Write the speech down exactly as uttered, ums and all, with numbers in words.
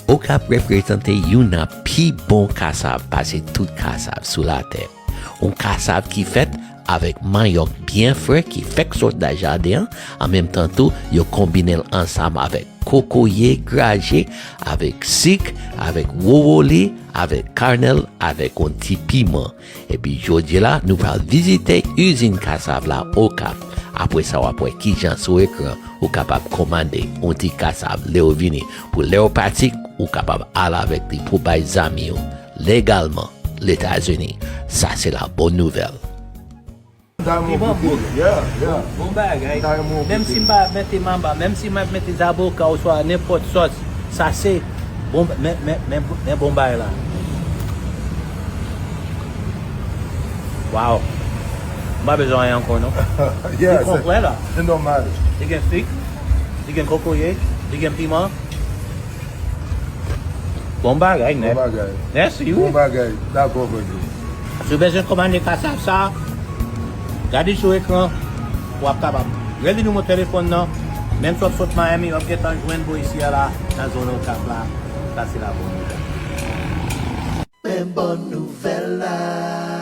Okap reprezante youn nan pi bon kasav pase tout kasav sou latè. Yon kasav ki fèt avèk manyòk byen fre ki fèk sot nan jaden an, an menm tan tou, yo konbine l ansanm avèk kokoye graje, avèk sik, avèk wowoli, avèk kanèl, avèk yon ti piman. Epi jodi la, nou pral vizite izin kasav la Okap. Apre sa, w ap wè kijan sou ekran ou kapab kòmande yon ti kasav lè w vini. Pou lè w pati, ou kapab al avèk li pou bay zanmi w legalman Letazini. Sa se la bòn nouvèl. Piman bouk. Yeah, yeah. Bon bagay. Menm si m pa mete manba, menm si m ap mete zaboka oswa nenpòt sòs, sa se bon, men, men, men, men bon bagay la. Waw. M pa bezwen anyen ankò non. Li konplè la. Se nòmal. Li gen sik, li gen kokoye, li gen piman. Bon bagay nèt. Bon bagay. Mèsi wi. Bon bagay. Dakò frè Djo. Si w bezwen kòmande kasav sa, gade sou ekran, w ap kapab. Rele nimewo telefòn nan, menm si w ap sot Miami, w ap gentan jwenn bò isi a la, nan zòn Okap la. Sa se la bòn nouvèl. Men bòn nouvèl la.